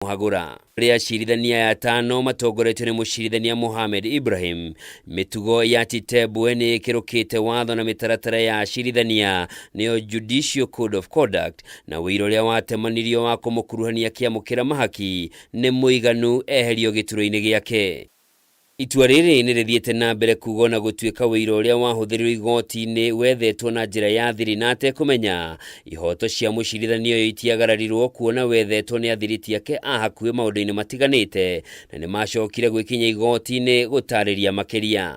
Kũhagũra rĩa acirithania aya atano matongoretio nĩ mũcirithania Mohamed Ibrahim. Mĩtugo ya Chitembwe nĩ ĩkĩrũkĩte watho na mĩtaratara ya acirithania nĩyo Judicial Code of Conduct, na ũira ũrĩa watemanirio wa kũmũkuruhania akĩamũkĩra mahaki nĩ mũiganu eherio gĩturwa-inĩ gĩake. Itua rĩrĩ nĩ rĩthiĩte na mbere kuga ona gũtuĩka ũira ũrĩa wahũthĩrirwo igoti-inĩ wethetwo na njĩra ya thiri na atekũmenya, ihoto cia mũcirithania ũyũ itiagararirwo kuona wethetwo nĩ athiriti ake a hakuhĩ maũndũ-inĩ matiganĩte na nĩ macokire gwĩkinyia igoti-inĩ gũtarĩria makĩria.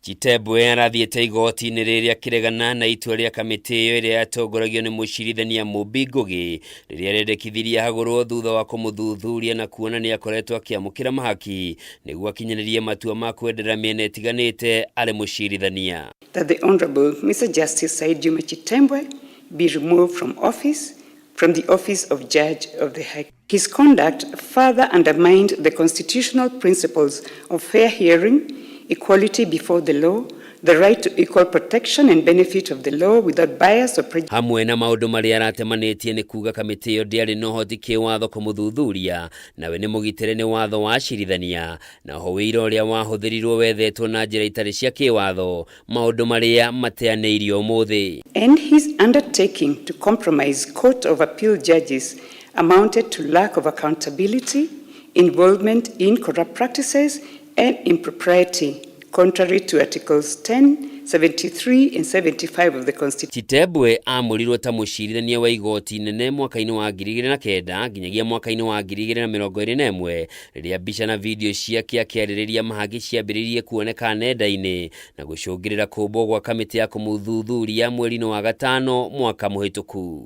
Chitembwe arathiĩte igoti-inĩ rĩrĩ akĩregana na itua rĩa kamĩtĩ ĩyo ĩrĩa yatongoragio nĩ mũcirithania Mumbi Ngugi rĩrĩa rĩendekithirie ahagũrwo thutha wa kũmũthuthuria na kuona nĩ akoretwo akĩamũkĩra mahaki nĩguo akinyanĩrie matua ma kwenderera mĩena ĩtiganĩte arĩ mũcirithania. That the Honorable Mr. Justice Said Juma Chitembwe be removed from office, from the office of Judge of the High. His conduct further undermined the constitutional principles of fair hearing, equality before the law, the right to equal protection and benefit of the law without bias or prejudice. Hamwe na maũndũ marĩa aratemanĩtie nĩ kuga kamĩtĩ ĩyo ndĩarĩ na ũhoti kĩwatho kũmũthuthuria, nawe nĩ mũgitĩre nĩ watho wa acirithania, na oho ũira ũrĩa wahũthĩrirwo wethetwo na njĩra itarĩ cia kĩwatho, maũndũ marĩa mateanĩirio ũmũthĩ. And his undertaking to compromise Court of Appeal judges amounted to lack of accountability, involvement in corrupt practices and impropriety, contrary to Articles 10, 73 and 75 of the Constitution. Chitembwe amũrirwo ta mũcirithania wa igoti inene mwaka-inĩ wa 2009 nginyagia mwaka-inĩ wa 2021 rĩrĩa mbica na video ciake akĩarĩrĩria mahaki ciambĩrĩirie kuoneka nenda-inĩ na gũcũngĩrĩra kũmbwo gwa kamĩtĩ ya kũmũthuthuria mweri-inĩ wa gatano mwaka mũhĩtũku.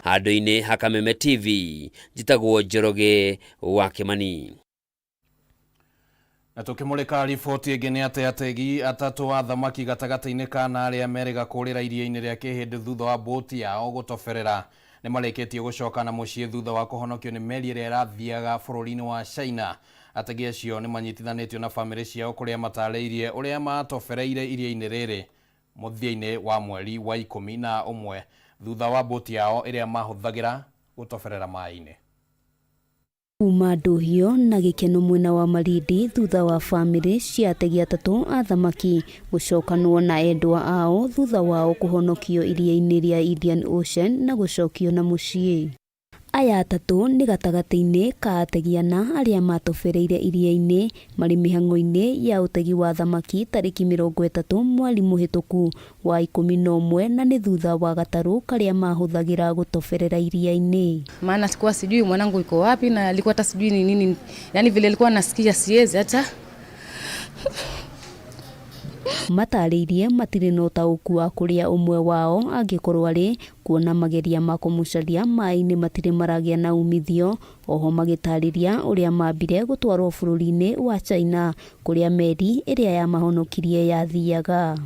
Handũ-inĩ ha Kameme TV, njĩtagwo Njoroge wa Kĩmani. Na tũkĩmũrĩka riboti ĩngĩ nĩ atĩ ategi atatũ a thamaki gatagatĩ-inĩ ka na arĩa merĩga kũrĩra iria-inĩ rĩa Kĩhĩndĩ thutha wa mbũti yao gũtoberera nĩ marĩkĩtie gũcoka na mũciĩ thutha wa kũhonokio nĩ meri ĩrĩa ĩrathiaga bũrũri-inĩ wa China. Ategi acio nĩ manyitithanĩtio na bamĩrĩ ciao kũrĩa matarĩirie ũrĩa matobereire iria-inĩ rĩrĩ mũthia-inĩ wa mweri wa 11 thutha wa mbũti yao ĩrĩa mahũthagĩra gũtoberera maĩ-inĩ. Kuma ndũhio na gĩkeno mwena wa Malindi thutha wa bamĩrĩ cia ategi atatũ a thamaki gũcokanwo na endwa ao thutha wao kũhonokio iria-inĩ rĩa Indian Ocean na gũcokio na mũciĩ. Aya atatũ nĩ gatagatĩ-inĩ ka ategi ana arĩa matobereire iria-inĩ marĩ mĩhang'o-inĩ ya ũtegi wa thamaki tarĩki 30 mweri mũhĩtũku wa 11 na nĩ thutha wa gatarũ karĩa mahũthagĩra gũtoberera iria-inĩ. Maana sikuwa sijui mwanangu yuko wapi na alikuwa hata sijui ni nini, yani vile alikuwa nasikia siwezi hata. Matarĩirie matirĩ na ũtaũku wa kũrĩa ũmwe wao angĩkorwo arĩ, kuona mageria ma kũmũcaria maĩ-inĩ matirĩ maragĩa na umithio. Oho magĩtarĩria ũrĩa mambire gũtwarwo bũrũri-inĩ wa China kũrĩa meri ĩrĩa yamahonokirie yathiaga.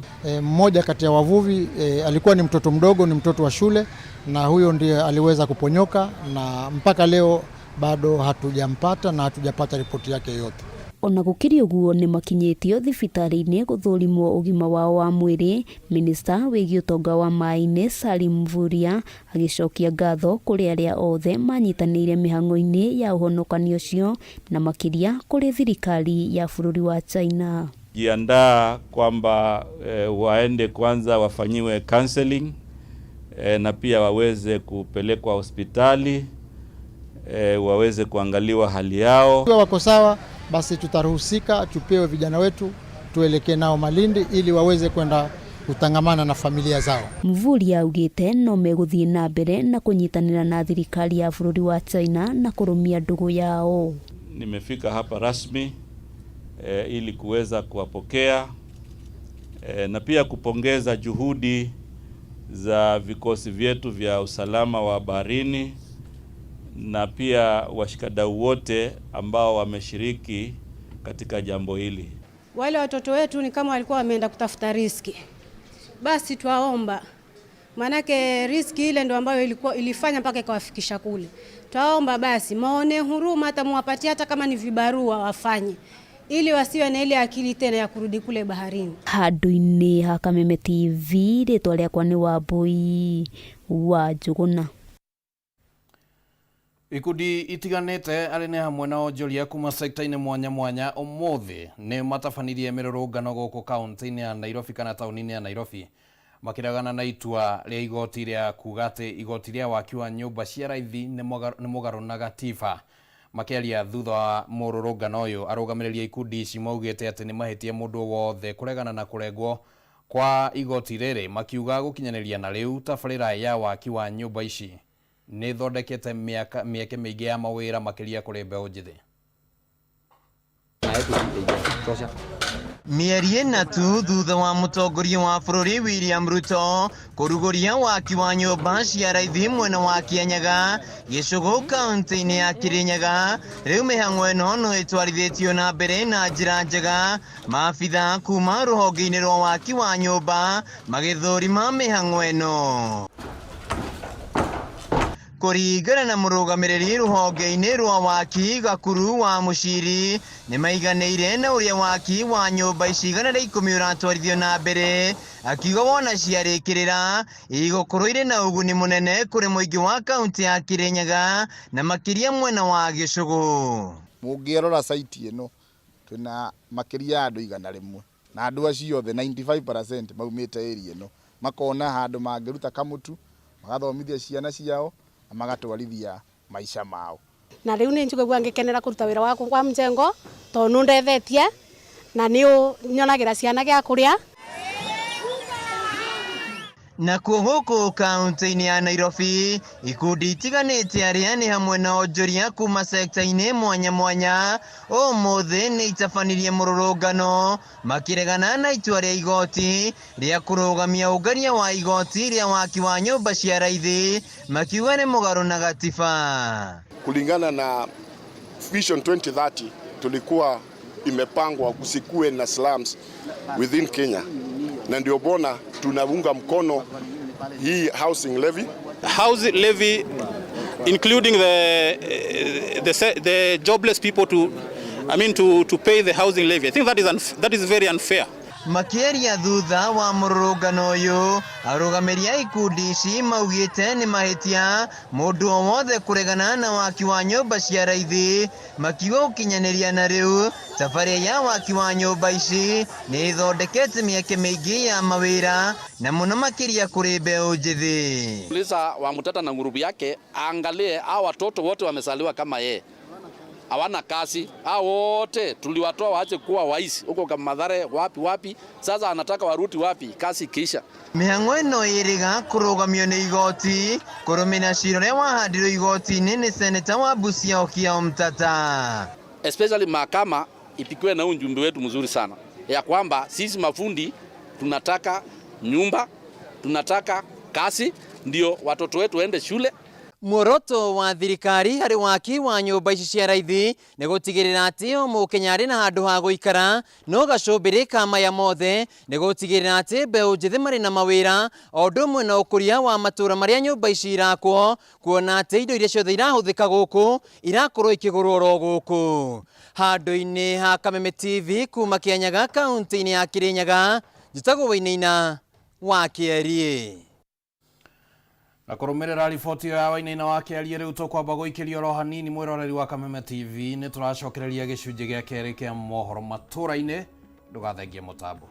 Mmoja kati ya wavuvi alikuwa ni mtoto mdogo, ni mtoto wa shule, na huyo ndiye aliweza kuponyoka na mpaka leo bado hatujampata na hatujapata ripoti yake yote. Ona gũkĩrĩ ũguo nĩ makinyĩtio thibitarĩ-inĩ gũthũrimwo ũgima wao wa mwĩrĩ. Minista wĩgiĩ ũtonga wa maĩ-inĩ Salim Mvurya agĩcokia ngatho kũrĩ arĩa othe manyitanĩire mĩhang'o-inĩ ya ũhonokanio ũcio na makĩria kũrĩ thirikari ya bũrũri wa China. Jiandaa kwamba waende kwanza wafanyiwe counseling na pia waweze kupelekwa hospitali waweze kuangaliwa hali yao. Wako sawa, basi tutaruhusika tupewe vijana wetu tuelekee nao Malindi ili waweze kwenda kutangamana na familia zao. Mvurya augĩte no megũthiĩ na mbere na kũnyitanĩra na thirikari ya bũrũri wa China na kũrũmia ndũgũ yao. Nimefika hapa rasmi ili kuweza kuwapokea na pia kupongeza juhudi za vikosi vyetu vya usalama wa baharini na pia washikadau wote ambao wameshiriki katika jambo hili. Wale watoto wetu ni kama walikuwa wameenda kutafuta riski. Basi twaomba, manake riski ile ndo ambayo ilikuwa ilifanya mpaka ikawafikisha kule. Twaomba basi muone huruma, hata muwapatie hata kama ni vibarua wafanye, ili wasiwe na ile akili tena ya kurudi kule baharini. Handũ-inĩ ha Kameme TV, rĩtwa rĩakwa nĩ Wambui wa Njũgũna. Ikundi itiganite arĩ nĩ hamwe na onjoria kuma sekta-inĩ mwanya mwanya ũmũthĩ nĩ matabanirie mĩrũrũngano gũkũ kaunti-inĩ ya Nairobi kana taũni-inĩ ya Nairobi makĩregana na itua rĩa igoti rĩa kuga atĩ igoti rĩa waki wa nyũmba cia raithi nĩ mũgarũ na gatiba. Makĩaria thutha wa mũrũrũngano ũyũ, arũgamĩrĩri a ikundi ici maugĩte atĩ nĩ mahĩtia mũndũ wothe kũregana na kũrengwo kwa igoti rĩrĩ, makiuga gũkinyanĩria na rĩu tabarĩra ya waki wa nyũmba ici nĩ ĩthondekete mĩeke mĩingĩ ya mawĩra makĩria kũrĩ mbeũ njĩthĩ. Mĩeri ĩna tu thutha wa mũtongoria wa bũrũri William Ruto kũrugũria waki wa nyũmba cia raithi mwena wa Kianyaga Gĩcũgũ kaunti-inĩ ya Kirinyaga, rĩu mĩhang'o ĩno no ĩtwarithĩtio na mbere na njĩra njega. Maabitha kuma rũhonge-inĩ rwa waki wa nyũmba magĩthũrima mĩhang'o ĩno. Kũringana na mũrũgamĩrĩri rũhonge-inĩ rwa waki Gakuru wa Mũciri, nĩ maiganĩire na ũrĩa waki wa nyũmba ici 110 ũratwarithio na mbere, akiuga wona ciarĩkĩrĩra igũkorwo irĩ na ũguni mũnene kũrĩ mũingĩ wa kaunti ya Kirinyaga na makĩria mwena wa Gĩcũgũ. Mũngĩrora site ĩno twĩna makĩria ya andũ 100 na andũ acio othe 95% maumĩte area ĩno, makona handũ mangĩruta kamũtu, magathomithia ciana ciao na magatwarithia maisha mao. Na riu ni njiguaga ngikenera kuruta wira wakwa kwa mjengo tondu ndethetie na ni nyonagira ciana gia kuria. Nakuo gũkũ kaunti-inĩ ya Nairobi, ikundi itiganĩte arĩa nĩ hamwe na onjoria kuma sekta-inĩ mwanya mwanya ũmũthĩ nĩ itabanirie mũrũrũngano makĩregana na itua rĩa igoti rĩa kũrũgamia ũngania wa igoti rĩa waki wa nyũmba cia raithi, makiuga nĩ mũgarũ na gatiba. Kulingana na Vision 2030 tulikuwa imepangwa kusikue na slums within Kenya, na ndio bona tunaunga mkono hii housing levy. Housing levy including the jobless people to pay the housing levy. I think that is very unfair. Makĩaria thutha wa mũrũrũngano ũyũ, arũgamĩrĩri a ikundi ici maugĩte nĩ mahĩtia mũndũ o wothe kũregana na waki wa nyũmba cia raithi, makiuga gũkinyanĩria na rĩu tabarĩra ya waki wa nyũmba ici nĩ ĩthondekete mĩeke mĩingĩ ya mawĩra na mũno makĩria kũrĩ mbeũ njĩthĩ. Lisa wa Mutata na ngurubu yake aangalie hao watoto wote wamesaliwa kama yeye, hawana kazi. Hao wote tuliwatoa waache kuwa waizi huko kama Mathare wapi wapi, sasa anataka waruti wapi kazi ikiisha. Mĩhang'o ĩno ĩrĩga kũrũgamio nĩ igoti kũrũmĩrĩra cira ũrĩa wahandirwo igoti-inĩ nĩ seneta wa Busia Okiya Omtatah. Especially mahakama ipikiwe na ujumbe wetu mzuri sana ya kwamba sisi mafundi tunataka nyumba, tunataka kazi ndio watoto wetu waende shule. Muoroto wa thirikari harĩ waki wa nyũmba ici cia raithi nĩ gũtigĩrĩra atĩ o mũkenya arĩ na handũ ha gũikara, no gacũmbĩrĩ ka maya mothe nĩ gũtigĩrĩra atĩ mbeũ njĩthĩ marĩ na mawĩra o ũndũ ũmwe na ũkũria wa matũũra marĩa nyũmba ici irakwo, kuona atĩ indo iria ciothe irahũthĩka gũkũ irakorwo ikĩgũrwo oro gũkũ. Handũ-inĩ ha Kameme TV kuma Kĩanyaga kaunti-inĩ ya Kĩrĩnyaga, njĩtagwo Wainaina wa Kĩeriĩ. Na kũrũmĩrĩra riboti ĩyo ya Wainaina wa Kĩariĩ, rĩu tũkwamba gũikĩrio oro hanini mwĩroreri wa Kameme TV, nĩ tũracokereria gĩcunjĩ gĩa kerĩ kĩa mohoro matũra-inĩ, ndũgathengie mũtambo.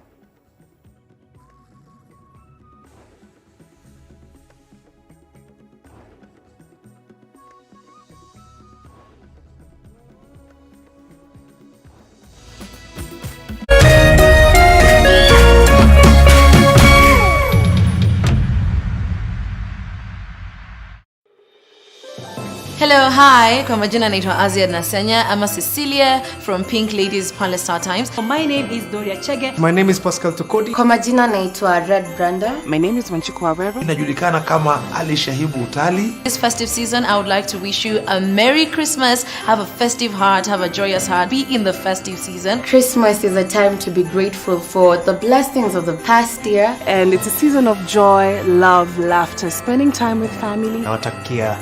Hello, hi. Kwa majina naitwa Azia Nasenya. I'm a Cecilia from Pink Ladies Palace Star Times. My name is Doria Chege. My name is Pascal Tokodi. Kwa majina naitwa Red Branda. My name is Wanjiku Waweru. Inajulikana kama Ali Shahibu Utali. This festive season, I would like to wish you a Merry Christmas. Have a festive heart, have a joyous heart. Be in the festive season. Christmas is a time to be grateful for the blessings of the past year. And it's a season of joy, love, laughter, spending time with family. Nawatakia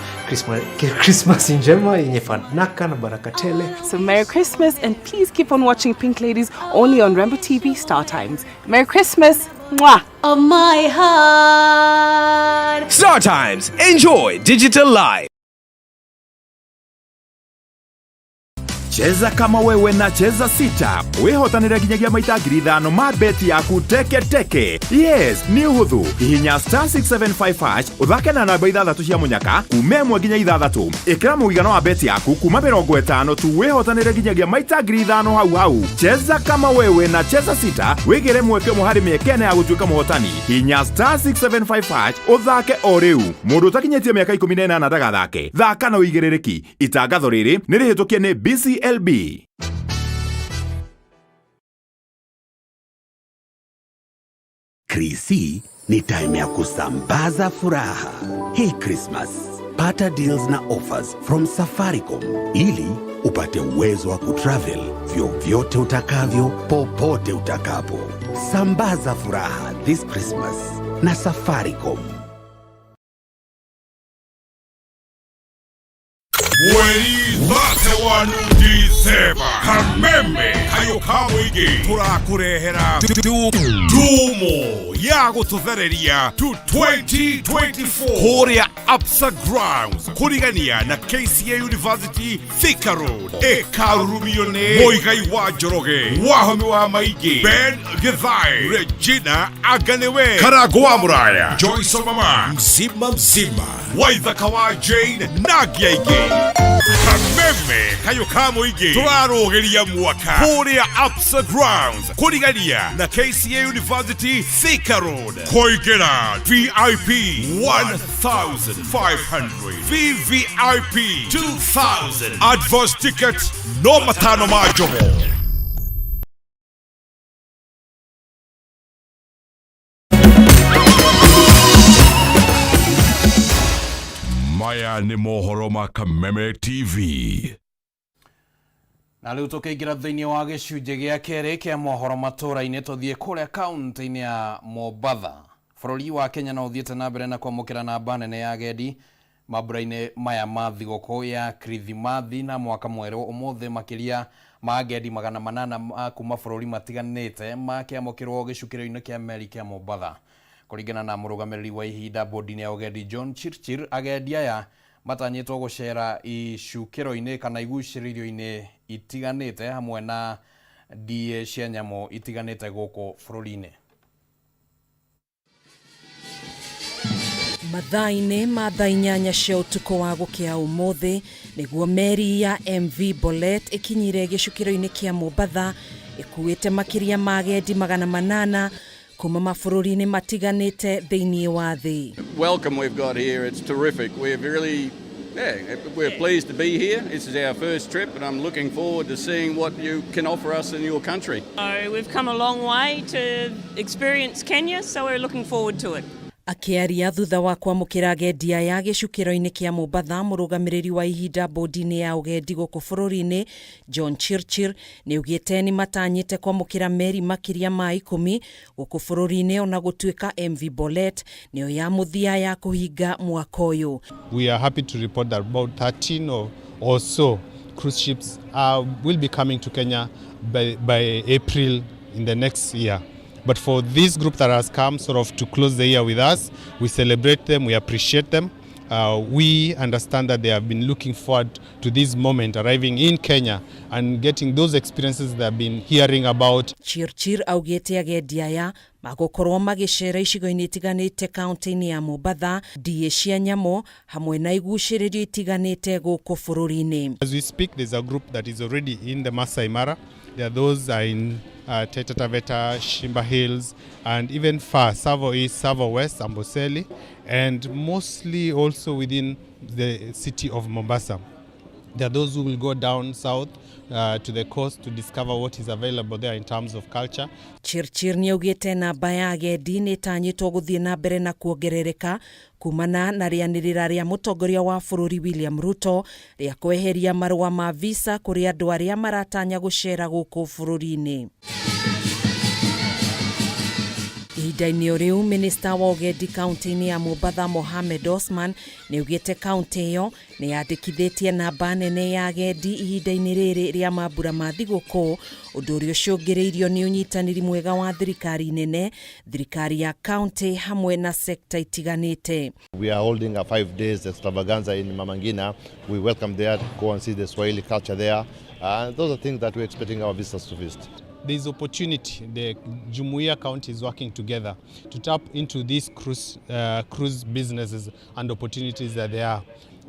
Christmas njema yenye fanaka na baraka tele. So Merry Christmas, and please keep on watching Pink Ladies only on Rembo TV Star Times. Merry Christmas. Mwah. Of my heart. Star Times. Enjoy digital life. Cheza kama wewe na Cheza Sita wĩhotanĩre nginyagia maita 5,000 ma beti yaku teke teke. Yes, nĩ ũhũthũ. Hihinya star 675 hash ũthake na namba ithathatũ cia mũnyaka kuma ĩmwe nginya ithathatũ. Ĩkĩra mũigana wa beti yaku kuma 50 tu wĩhotanĩre nginyagia maita 5,000 hau hau. Cheza kama wewe na Cheza Sita wĩgĩre mweke ũmwe harĩ mĩeke ĩna ya gũtuĩka mũhotani. Hihinya star 675 hash ũthake o rĩu. Mũndũ ũtakinyĩtie mĩaka 18 ndagathake. Thaka na ũigĩrĩrĩki. Itangatho rĩrĩ nĩ rĩhĩtũkie nĩ BCLB. Krisi ni time ya kusambaza furaha. Hii Christmas, pata deals na offers from Safaricom ili upate uwezo wa kutravel vyovyote utakavyo popote utakapo. Sambaza furaha this Christmas na Safaricom. Mweri 31 December kameme kayo ka mũingĩ tũrakũrehera ndumo ya gũtũthereria to 2024 kũrĩa Absa Grounds kũrigania na KCA University Thika Road ĩkarurumio nĩ Mũigai wa Njoroge Wahomi wa Maingĩ Ben Githae Regina Aganiwe Karango wa Mũraya Joyce Mama mzima mzima Waithaka wa Jane na angĩ kameme kayo ka mũingĩ tũrarũgĩria mwaka kũrĩa Absa Grounds kũrigania na KCA University Thika Road kũingĩra VIP 1500 VVIP 2000 advance ticket no matano ma njomo. Maya nĩ mohoro ma Kameme TV. Na rĩu tũkĩingĩra thĩinĩ wa gĩcunjĩ gĩa kerĩ kĩa mohoro matũra-inĩ, tũthiĩ kũrĩa kaunti-inĩ ya Mombatha. Bũrũri wa Kenya no ũthiĩte na mbere na kwamũkĩra namba nene ya agendi mambura-inĩ maya ma thigũkũ ya Kirithimathi na mwaka mwerũ. Ũmũthĩ makĩria ma agendi 800 ma kuma bũrũri matiganĩte makĩamũkĩrwo gĩcukĩro-inĩ kĩa meri kĩa Mombatha. Kũringana na mũrũgamĩrĩri wa ihinda bodi-inĩ ya ũgendi John Chirchir, agendi aya matanyĩtwo gũcera icukĩro-inĩ kana igucĩrĩrio-inĩ itiganĩte hamwe na ndiĩ cia nyamũ itiganĩte gũkũ bũrũri-inĩ. Mathaa-inĩ ma thaa 8 cia ũtukũ wa gũkĩa ũmũthĩ nĩguo meri ya MV Bolet ĩkinyire gĩcukĩro-inĩ kĩa Mombatha ĩkuĩte makĩria ma agendi 800 kuma mabũrũri-inĩ matiganĩte thĩinĩ wa thĩ. Welcome we've got here, it's terrific. We're really, yeah, we're pleased to be here. This is our first trip and I'm looking forward to seeing what you can offer us in your country. So we've come a long way to experience Kenya, so we're looking forward to it. Akĩaria thutha wa kwamũkĩra agendi aya gĩcukĩro-inĩ kĩa Mombatha, mũrũgamĩrĩri wa ihinda bodi-inĩ ya ũgendi gũkũ bũrũri-inĩ John Chirchir nĩaugĩte nĩ matanyĩte kwamũkĩra meri makĩria ma 10 gũkũ bũrũri-inĩ ona gũtuĩka MV Bolet nĩyo ya mũthia ya kũhinga mwaka ũyũ. We are happy to report that about 13 or so cruise ships will be coming to Kenya by April in the next year. But for this group that has come sort of to close the year with us, we celebrate them, we appreciate them. We understand that they have been looking forward to this moment, arriving in Kenya and getting those experiences they have been hearing about. Chirchir augĩte agendi aya magũkorwo magĩcera icigo-inĩ itiganĩte kaunti-inĩ ya Mombatha, ndiĩ cia nyamũ hamwe na igucĩrĩrio itiganĩte gũkũ bũrũri-inĩ. As we speak, there's a group that is already in the Masai Mara. There are those are in Taita Taveta, Shimba Hills, and even far, Tsavo East, Tsavo West, Amboseli, and mostly also within the city of Mombasa. There are those who will go down south to the coast to discover what is available there in terms of culture. Chirchir nĩaugĩte namba ya agendi nĩ ĩtanyĩtwo gũthiĩ na mbere na kuongerereka kumana na rĩanĩrĩra rĩa mũtongoria wa bũrũri William Ruto rĩa kweheria marũa ma visa kũrĩ andũ arĩa maratanya gũcera gũkũ bũrũri-inĩ. Ihinda-inĩ o rĩu, minista wa ũgendi kaunti-inĩ ya Mombatha Mohamed Osman nĩ augĩte kaunti ĩyo nĩ yandĩkithĩtie namba nene ya agendi ihinda-inĩ rĩrĩ rĩa mambura ma thigũkũ, ũndũ ũrĩa ũcũngĩrĩirio nĩ ũnyitanĩri mwega wa thirikari nene, thirikari ya kaunti hamwe na sekta itiganĩte. We are holding a 5 days extravaganza in Mama Ngina. We welcome there to go and see the Swahili culture there. Those are things that we're expecting our visitors to visit. There is opportunity. The Jumuiya County is working together to tap into these cruise businesses and opportunities that there are.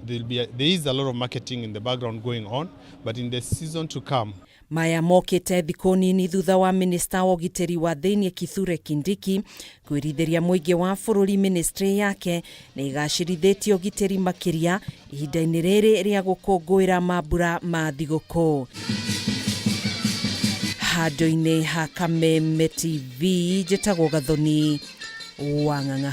There is a lot of marketing in the background going on, but in the season to come, Maya mokĩte thikũ nini thutha wa minista wa ũgitĩri wa thĩinĩ Kithure Kindiki kwĩrithĩria mũingĩ wa bũrũri ministry yake nĩ ĩgacĩrithĩtie ũgitĩri makĩria ihinda-inĩ rĩrĩ rĩa gũkũngũĩra mambura ma thigũkũ. Handũ-inĩ ha Kameme TV, njĩtagwo Gathoni Wang'ang'a.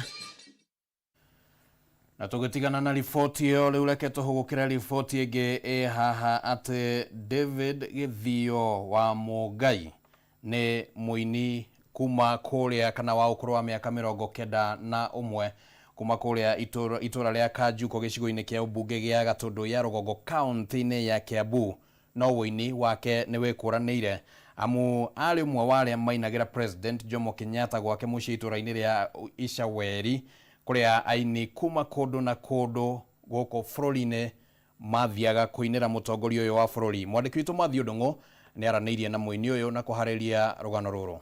Na tũgĩtigana na riboti ĩyo, rĩu reke tũhũgũkĩre riboti ĩngĩ ĩ haha atĩ David Gĩthio wa Mũngai nĩ mũini kuma kũrĩa kana wa ũkũrũ wa mĩaka 91 kuma kũrĩa itũra rĩa Kanjuko gĩcigo-inĩ kĩa ũmbunge gĩa Gatũndũ ya Rũgongo kaunti-inĩ ya Kiambu. No ũini wake nĩ wĩkũranĩire amu arĩ ũmwe wa arĩa mainagĩra President Jomo Kenyatta gwake mũciĩ itũra-inĩ rĩa Icaweri, kũrĩa aini kuma kũndũ na kũndũ gũkũ bũrũri-inĩ mathiaga kũinĩra mũtongoria ũyũ wa bũrũri. Mwandĩki witũ Mathiũ Ndung'u nĩ aranĩirie na mũini ũyũ na kũharĩria rũgano rũrũ.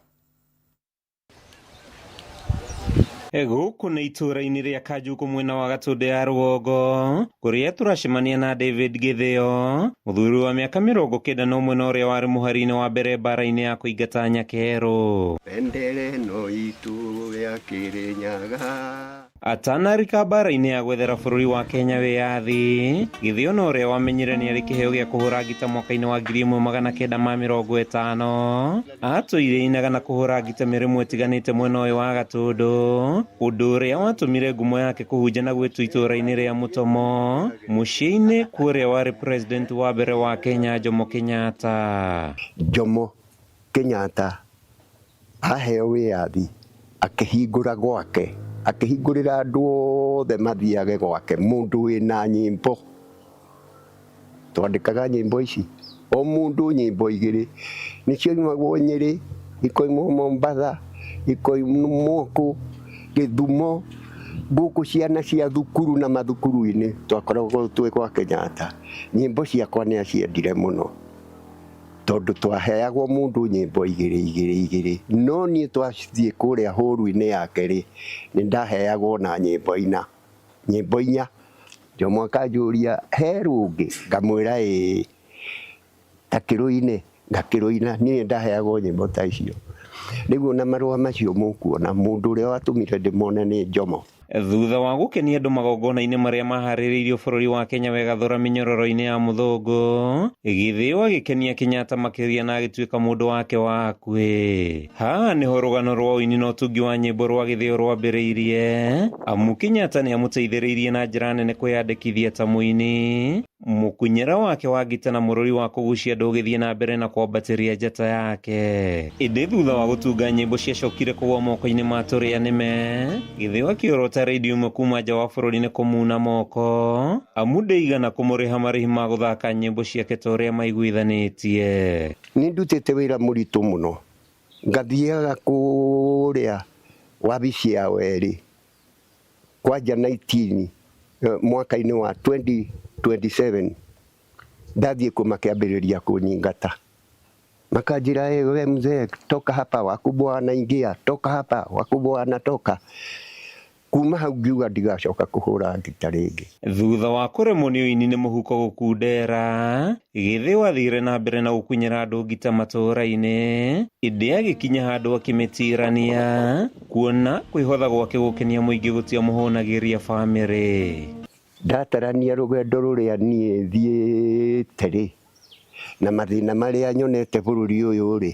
Gũkũ nĩ itũũra-inĩ rĩa Kanjuku mwena wa Gatũndũ ya Rũgongo, kũrĩa tũracemania na David Gĩthĩo, mũthuri wa mĩaka 91 na ũrĩa warĩ mũhari-inĩ wa mbere mbara-inĩ ya kũingata nyakerũ. Bendera ĩno itũ ya Kĩrĩnyaga. Atanarika mbara-inĩ ya gwethera bũrũri wa Kenya wĩyathi, Gĩthĩo na ũrĩa wamenyire nĩ arĩ kĩheo gĩa kũhũra ngita mwaka-inĩ wa 1950, atũire ainaga na kũhũra ngita mĩrĩmo ĩtiganĩte mwena ũyũ wa Gatũndũ, ũndũ ũrĩa watũmire ngumo yake kũhunja na gwĩtwo itũũra-inĩ rĩa Mũtomo, mũciĩ-inĩ kũrĩa warĩ president wa mbere wa Kenya Jomo Kenyatta. Jomo Kenyatta aheo wĩyathi akĩhingũra gwake, akĩhingũrĩra andũ othe mathiage gwake. Mũndũ wĩna nyĩmbo, twandĩkaga nyĩmbo ici, o mũndũ nyĩmbo igĩrĩ, nĩcioimagwo Nyĩrĩ, ikoimwo Mombatha, ikoimwo kũ Gĩthumo, gũkũ ciana cia thukuru na mathukuru-inĩ twakoragwo twĩ gwa Kenyatta. Nyĩmbo ciakwa nĩ aciendire mũno tondũ twaheagwo mũndũ nyĩmbo igĩrĩ igĩrĩ igĩrĩ, no niĩ twathiĩ kũrĩa hũru-inĩ yake rĩ, nĩ ndaheagwo na nyĩmbo ina, nyĩmbo inya. Jomo akanjũria he rũngĩ, ngamwĩra ĩĩ, ta kĩrũine, ngakĩrũina. Niĩ ndaheagwo nyĩmbo ta icio. Rĩu ona marũa macio mũkuona, mũndũ ũrĩa watũmire ndĩmone nĩ Jomo. Thutha wa gũkenia andũ magongona-inĩ marĩa maharĩrĩirio bũrũri wa Kenya wegathũra mĩnyororo-inĩ ya mũthũngũ, Gĩthĩo agĩkenia Kenyatta makĩria na agĩtuĩka mũndũ wake wa hakuhĩ. Haha nĩho rũgano rwa ũini na ũtungi wa nyĩmbo rwa Gĩthĩo rwambĩrĩirie, amu Kenyatta nĩ amũteithĩrĩirie na njĩra nene kwĩyandĩkithia ta mũini. Mũkunyĩra wake wa ngita na mũrũri wa kũgucia andũ ũgĩthiĩ na mbere na kwambatĩria njata yake. Ĩndĩ thutha wa gũtunga nyĩmbo ciacokire kũgwa moko-inĩ ma tũrĩa nĩme, Gĩthĩo akĩorota redio ĩmwe kuma nja wa bũrũri nĩ kũmuna moko, amu ndĩigana kũmũrĩha marĩhi ma gũthaka nyĩmbo ciake ta ũrĩa maiguithanĩtie. Nĩ ndutĩte wĩra mũritũ mũno, ngathiaga kũrĩa wabici ya werĩ kwanja 19 mwaka-inĩ wa 2027, ndathiĩ kũ makĩambĩrĩria kũnyingata, makanjĩra, "Hey, we mzee, toka hapa, wakubwa wanaingia, toka hapa, wakubwa wanatoka." Kuma hau ngiuga ndigacoka kũhũra ngita rĩngĩ. Thutha wa kũremwo nĩ ũini nĩ mũhuko gũkundera, Gĩthĩo athire na mbere na gũkunyĩra andũ ngita matũũra-inĩ, ĩndĩ agĩkinya handũ akĩmĩtirania, kuona kwĩhotha gwake gũkenia mũingĩ gũtiamũhũnagĩria bamĩrĩ. Ndatarania rũgendo rũrĩa niĩ thiĩte rĩ, na mathĩna marĩa nyonete bũrũri ũyũ rĩ,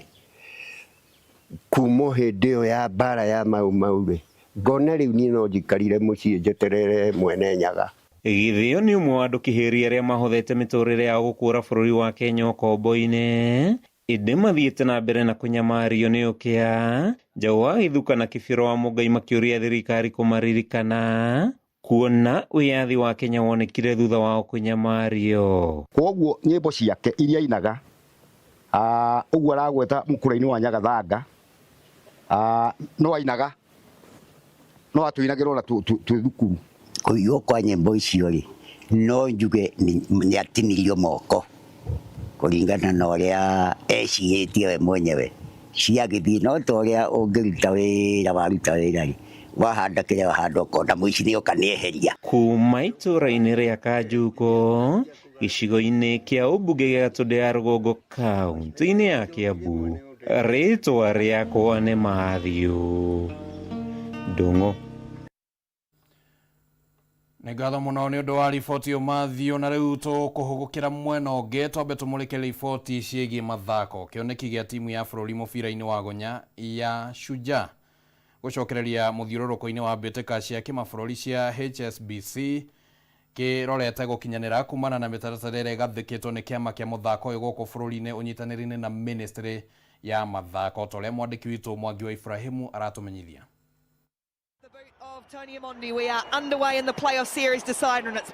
kuma o hĩndĩ ĩyo ya mbara ya Mau Mau rĩ, ngona rĩu niĩ no njikarire mũciĩ njeterere mwene Nyaga. Gĩthĩo nĩ ũmwe wa andũ kĩhĩri arĩa mahothete mĩtũrĩre yao gũkũra bũrũri wa Kenya ũkombo-inĩ. Ĩndĩ mathiĩte na mbere na kũnyamario nĩ ũkĩa Njaũ wa Gĩthuka na Kĩbĩro wa Mũngai makĩũria thirikari kũmaririkana kuona wĩyathi wa Kenya wonekire thutha wao kũnyamario. Kwoguo nyĩmbo ciake iria ainaga ũguo aragweta mũkũra-inĩ wa Nyagathanga no ainaga no atũinagĩra ona twĩ thukuru. Kũiywo kwa nyĩmbo icio rĩ, no njuge nĩ atinirio moko kũringana na ũrĩa ecirĩtie we mwenyewe ciagĩthiĩ no ta ũrĩa ũngĩruta wĩra waruta wĩra rĩ wahanda kĩrĩa wahanda ũkona mũici nĩoka nĩeheria. Kuma itũra-inĩ rĩa Kanjuko gĩcigo-inĩ kĩa ũmbunge gĩa Gatũndũ ya Rũgongo kaunti-inĩ ya Kiambu, rĩtwa rĩakwa nĩ Matthew Ndung'u. Nĩ ngatho mũno nĩ ũndũ wa riboti ĩyo Matthew, na rĩu tũkũhũgũkĩra mwena ũngĩ twambe tũmũrĩke riboti ciĩgiĩ mathako. Kĩoneki gĩa timu ya bũrũri mũbira-inĩ wa gonya ya Shujaa gũcokereria mũthiũrũrũko-inĩ wa mbĩtĩka cia kĩmabũrũri cia HSBC kĩrorete gũkinyanĩra kumana na mĩtaratara ĩrĩa ĩgathĩkĩtwo nĩ kĩama kĩa mũthako ũyũ gũkũ bũrũri-inĩ ũnyitanĩri-inĩ na ministry ya mathako ta ũrĩa mwandĩki witũ Mwangi wa Ibrahimu aratũmenyithia. Tony Omondi, we are underway in the playoff series decider, and it's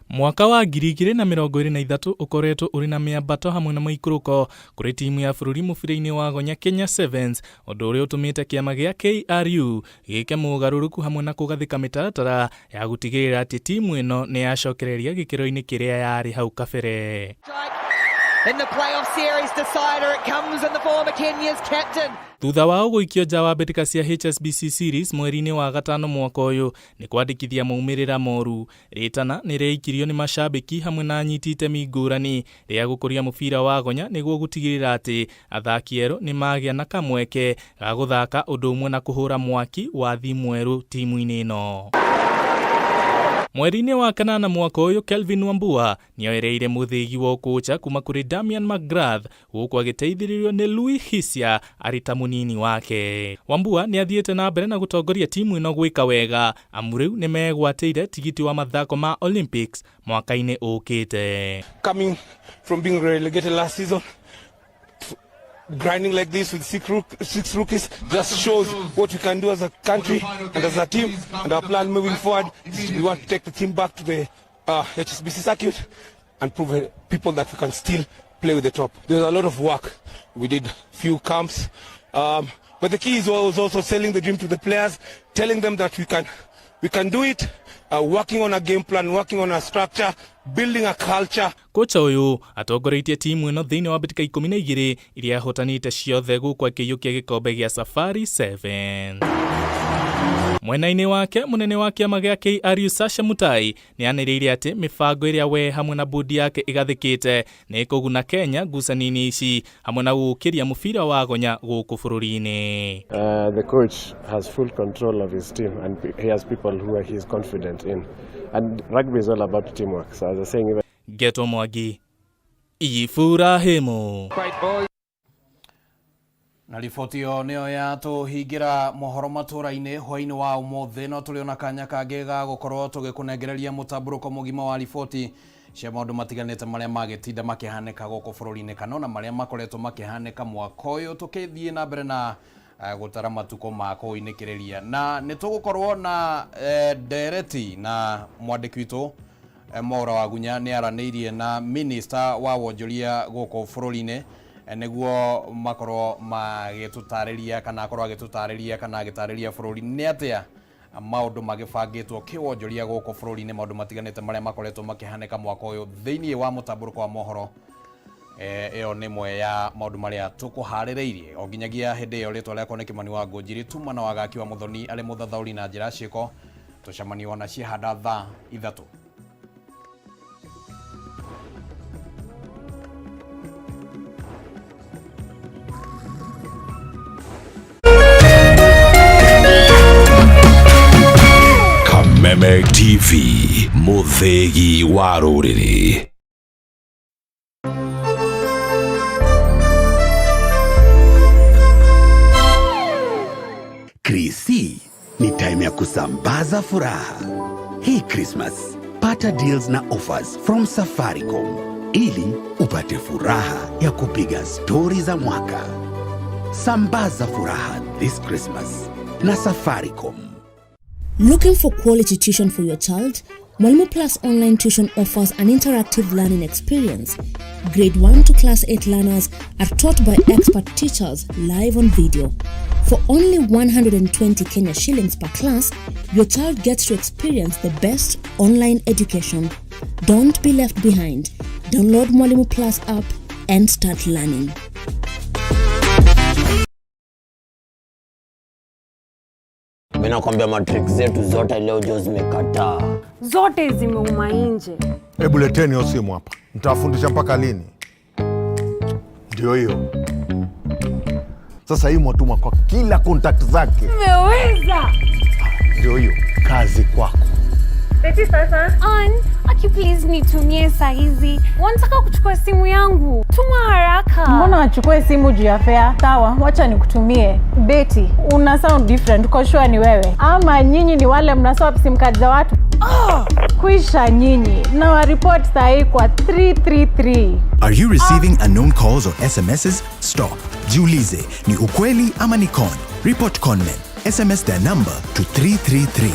Mwaka wa 2023 ũkoretwo ũrĩ na mĩambato hamwe na maikũrũko kũrĩ timu ya bũrũri mũbira-inĩ wa gonya Kenya Sevens, ũndũ ũrĩa ũtũmĩte kĩama gĩa KRU gĩke mogarũrũku hamwe na kũgathĩka mĩtaratara ya gũtigĩrĩra atĩ timu ĩno nĩ yacokereria gĩkĩro-inĩ kĩrĩa yarĩ hau kabere. In the playoff series decider, it comes in the form of Kenya's captain. Thutha wao gũikio nja wa mbĩtĩka cia HSBC Series mweri-inĩ wa gatano mwaka ũyũ nĩ kwandĩkithia maumĩrĩra moru. Rĩtana nĩ rĩaikirio nĩ macambĩki hamwe na anyiti itemi ngũrani rĩa gũkũria mũbira wa gonya nĩguo gũtigĩrĩra atĩ athaki erũ nĩ magĩa na kamweke ga gũthaka ũndũ ũmwe na kũhũra mwaki wa thimu erũ timu-inĩ ĩno. Mweri-inĩ wa kanana mwaka ũyũ Kelvin Wambua nĩoereire mũthĩgi wa ũkũcha kuma kũrĩ Damian McGrath gũkũ agĩteithĩrĩrio nĩ Louis Hisia arĩ ta mũnini wake. Wambua nĩathiĩte na mbere na gũtongoria timu ĩno gwĩka wega amu rĩu nĩmegwatĩire tigiti wa mathako ma Olympics mwaka-inĩ ũkĩte. Coming from being relegated last season, grinding like this with six rookies just shows what we can do as a country and as a team, and our plan moving forward is we want to take the team back to the HSBC circuit and prove people that we can still play with the top. There's a lot of work. We did few camps, but the key is also selling the dream to the players, telling them that we can do it, working on a game plan, working on a structure, building a culture. Kocha ũyũ atongoretie timu ĩno thĩinĩ wa mbĩtĩka 12 iria ahotanĩte ciothe gũkũ akĩiyũkia gĩkombe gĩa Safari 7. Mwena-inĩ wake mũnene wa kĩama gĩa KRU Sasha Mutai nĩanĩrĩire atĩ mĩbango ĩrĩa we hamwe na bodi yake ĩgathĩkĩte nĩ ĩkũguna Kenya ngucanio-inĩ ici hamwe na gũkĩria mũbira wa gonya gũkũ bũrũri-inĩ. The coach has full control of his team and he has people who he is confident in. And rugby is all about teamwork. So as I was saying, even Geto Mwangi, Iburahĩmu. Na riboti ĩyo nĩyo yatũhingĩra mohoro matũra-inĩ hwaĩ-inĩ wa ũmũthĩ, no tũrĩ ona kanya kangĩ ga gũkorwo tũgĩkũnengereria mũtambũrũko mũgima wa riboti cia maũndũ matiganĩte marĩa magĩtinda makĩhanĩka gũkũ bũrũri-inĩ kana ona marĩa makoretwo makĩhanĩka mwaka ũyũ tũkĩthiĩ na mbere na gũtara matukũ ma kũinĩkĩrĩria, na nĩ tũgũkorwo na ndereti na mwandĩki witũ Mwaura Wagunya nĩ aranĩirie na minista wa wonjoria gũkũ bũrũri-inĩ nĩguo makorwo magĩtũtarĩria kana akorwo agĩtũtarĩria kana agĩtarĩria bũrũri nĩ atĩa maũndũ magĩbangĩtwo kĩwonjoria gũkũ bũrũri-inĩ, maũndũ matiganĩte marĩa makoretwo makĩhanĩka mwaka ũyũ thĩinĩ wa mũtambũrũko wa mohoro. Ĩyo nĩ ĩmwe ya maũndũ marĩa tũkũharĩrĩirie o nginyagia hĩndĩ ĩyo. Rĩtwa rĩakwa nĩ Kĩmani wa Ngũnjiri, tuma na wagaki wa Mũthoni arĩ mũthathaũri na njĩra ciĩko. Tũcemanie ona ciahanda thaa 3. Kameme TV, mũthĩgi wa rũrĩrĩ. Krisi ni time ya kusambaza furaha. Hii Christmas, pata deals na offers from Safaricom. ili upate furaha ya kupiga stori za mwaka. Sambaza furaha this Christmas na Safaricom. Looking for quality tuition for your child? Mwalimu Plus Online Tuition offers an interactive learning experience. Grade 1 to Class 8 learners are taught by expert teachers live on video. For only 120 Kenya shillings per class, your child gets to experience the best online education. Don't be left behind. Download Mwalimu Plus app and start learning. Mimi nakwambia matrick zetu zote leo jo zimekataa. Zote zimeuma nje. Hebu leteni hiyo simu hapa, nitawafundisha mpaka lini? Ndio hiyo sasa, hii mwatuma kwa kila contact zake. Umeweza. Ndio hiyo kazi kwako. Beti sasa. Ann, aki please nitumie saa hizi. Wanataka kuchukua simu yangu. Tuma haraka. Mbona wachukue simu juu ya fare? Sawa, wacha nikutumie. Betty, una sound different, uko sure ni wewe? Ama nyinyi ni wale mna swap sim card za watu? Oh, kwisha nyinyi. Na wa report saa hii kwa 333. Are you receiving unknown calls or SMSs? Stop. Jiulize, ni ukweli ama ni con? Report conmen. SMS their number to 333.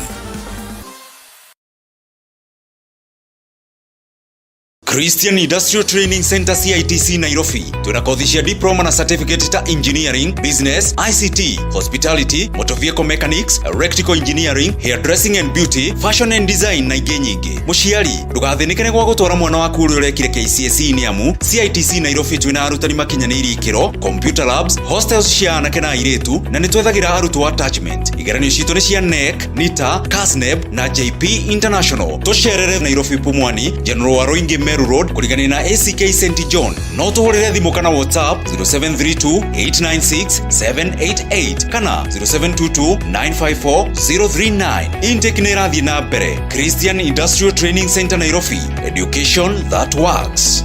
Christian Industrial Training Center CITC Nairobi tunakodhishia diploma na certificate ta engineering, business, ICT, hospitality, motor vehicle mechanics, electrical engineering, hairdressing and beauty, fashion and design na ingĩ nyingĩ. Mũciari ndũgathĩnĩke nĩ gwa gũtwara mwana waku ũrĩa ũrekire KCSE nĩ amu CITC Nairobi twĩna arutani makinyanĩirie ikĩro, computer labs, hostels cia anake na airĩtu na nĩ twethagĩra arutwo attachment. Igeranio citũ nĩ cia KNEC, NITA, KASNEB na JP International. Tũcerere Nairobi Pumwani, General Waruinge Meru Road kũrigania na ACK St John. No tũhũrĩre thimũ kana WhatsApp 0732 896 788 kana 0722 954 039. Intake nĩ ĩrathiĩ na mbere. Christian Industrial Training Center Nairobi. Education that works.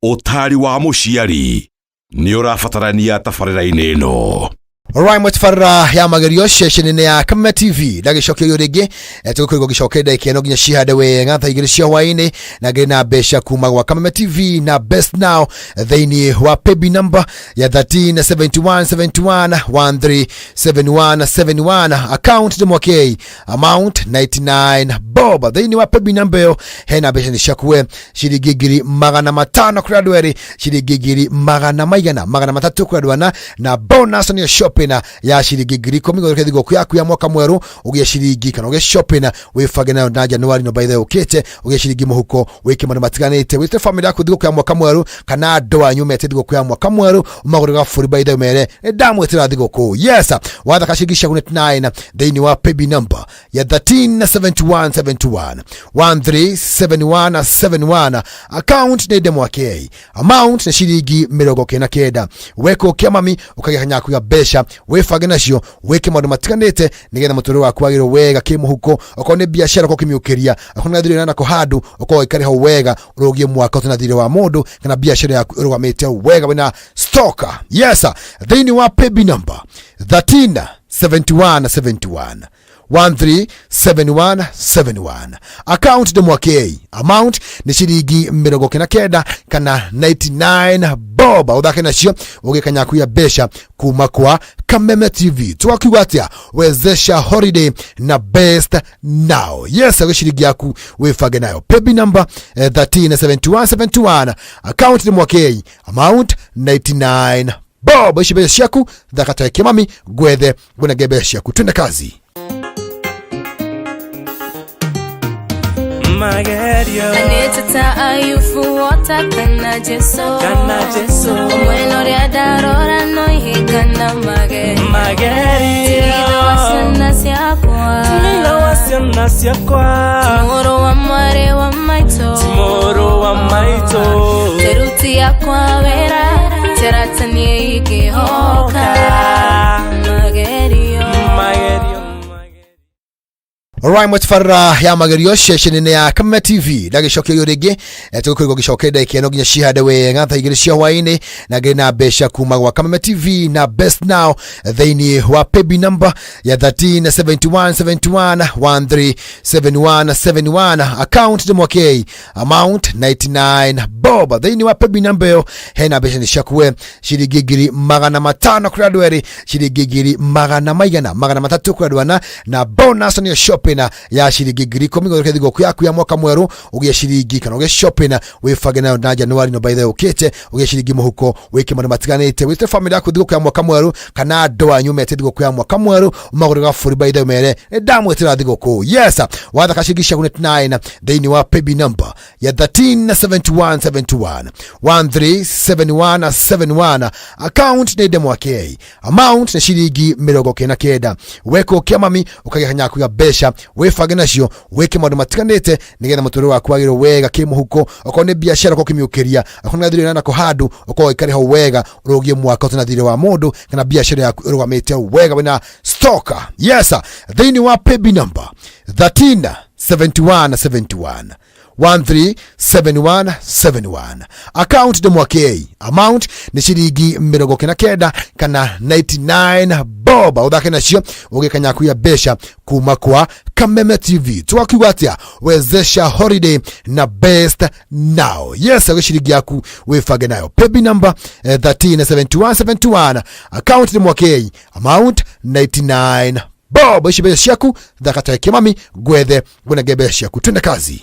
Ũtari wa mũciari nĩ ũrabatarania tabarĩra-inĩ ĩno. Alright, mwetabarĩra ya magerio ceceni-inĩ ya Kameme TV ndagĩcokerio rĩngĩ tũgũkorwo gĩcokeria ndagĩka ĩno nginya cihande wega thaa 2 cia hwaĩ-inĩ na ngĩrĩ na mbeca kuma gwa Kameme TV na Best Now thĩinĩ wa paybill number ya 1371 71 1371 71 account nĩ Mwakei amount 99 bob thĩinĩ wa paybill number ĩyo hena mbeca nĩ ciakuwe ciringi 500,000 kũrĩ andũ erĩ ciringi ngiri magana maigana magana matatũ kũrĩ andũ ana na bonus nĩyo shopping ya ciringi 10,000 gũthondeka thigũkũ yaku ya mwaka mwerũ ũgĩe ciringi kana ũgĩe shopping wĩbange nayo na Januari no by the way ũkĩte ũgĩe ciringi mũhuko wĩke maũndũ matiganĩte wĩte family yaku thigũkũ ya mwaka mwerũ kana andũ anyu mete thigũkũ ya mwaka mwerũ ũmagũrĩre gabũri by the way mere nĩ ndamwĩtĩra thigũkũ. Yes, wathaka ciringi ciaku 99 thĩinĩ wa paybill number ya 1371 71 1371 71 account nĩ Ndemwakei amount nĩ ciringi 99 weka ũkĩa mami ũkagĩa kanya kuiga mbeca wĩbange nacio wĩke maũndũ matiganĩte nĩgetha mũtũrĩre waku wagĩrwo wega kĩmũhuko okorwo nĩ biacara ũkorwo ũkĩmĩũkĩria okorwo nĩ gathirĩ nako handũ ũkorwo ũikare hau wega ũrũgie mwaka ũtana thirĩ wa mũndũ kana biacara yaku ĩrũgamĩte wega wĩna stock. Yes, thĩinĩ wa paybill number 13 71 71 137171 account nĩ Mwakei amount nĩ ciringi 99 kana 99 bob ũthake nacio ũgĩkanya kuya mbeca kuma kwa Kameme TV twakiuga atĩa wezesha holiday na Best Now. Yes, ũgĩ ciringi yaku wĩbange nayo paybill number 137171 account nĩ Mwakei amount 99 bob ici mbeca ciaku thaka ta kĩmami ngwethe ngũnenge mbeca ciaku twende kazi. Magerio Anĩteta Ayubu wota kana Jesu Kana Jesu. Omwena ũrĩa ndarora no ihĩngana magerio Magerio. Tigitha wa ciana ciakwa Tigitha wa ciana ciakwa Mũrũ wa mwarĩ wa maitũ Mũrũ wa maitũ Teruti yakwa wĩra Terata niĩ ingĩhoka Magerio Magerio. Alright. Alright, mũtabarĩra ya magerio ceceni-inĩ ya Kameme TV ndagĩcokerio rĩngĩ. Tũgũkorwo gĩcokeria ndagĩka ĩno nginya cihande wega thaa 2 cia hwaĩ-inĩ, na ngĩrĩ na mbeca kuma gwa Kameme TV na Best Now thĩinĩ wa paybill number ya 1371 71 1371 71, account nĩ Mwakei, amount 99 bob. Thĩinĩ wa paybill number ĩyo hena mbeca nĩ ciaku we, ciringi 500,000 kũrĩ andũ erĩ, ciringi ngiri magana maigana 300 kũrĩ andũ ana, na bonus nĩyo shopping ya ciringi 10,000. Gũthondeka thigũkũ yaku ya mwaka mwerũ, ũgĩe ciringi kana ũgĩe shopping wĩbange nayo na Januari no by the way ũkĩte ũgĩe ciringi mũhuko, wĩke maũndũ matiganĩte, wĩte family yaku thigũkũ ya mwaka mwerũ, kana andũ anyu mete thigũkũ ya mwaka mwerũ, ũmagũrĩre gabũri by the way, mere nĩ ndamwĩtĩra thigũkũ. Yes, wathaka ciringi ciaku 9 thĩinĩ wa paybill number ya 1371 71 1371 71, account nĩ Ndemwakei, amount nĩ ciringi 99. Weka ũkĩa mami ũkagĩa kanya kuiga mbeca, wĩbange nacio, wĩke maũndũ matiganĩte nĩgetha mũtũrĩre waku wagĩrwo wega kĩmũhuko. Okorwo nĩ biacara ũkorwo ũkĩmĩũkĩria, okorwo nĩ gathirĩ nako handũ ũkorwo ũikare hau wega, ũrũgie mwaka ũtana thirĩ wa mũndũ kana biacara yaku ĩrũgamĩte wega wĩna stock. Yes, thĩinĩ wa paybill number 13 71 71 137171, account nĩ Mwakei, amount nĩ ciringi 99 kana 99 bob. Ũthake nacio ũgĩkanya kuya mbeca kuma kwa Kameme TV. Twakiuga atĩa? Wezesha holiday na Best Now. Yes, ũgĩ ciringi yaku wĩbange nayo. Paybill number 137171, account nĩ Mwakei, amount 99 bob. Ici mbeca ciaku, thaka ta kĩmami ngwethe ngũnenge mbeca ciaku, twende kazi.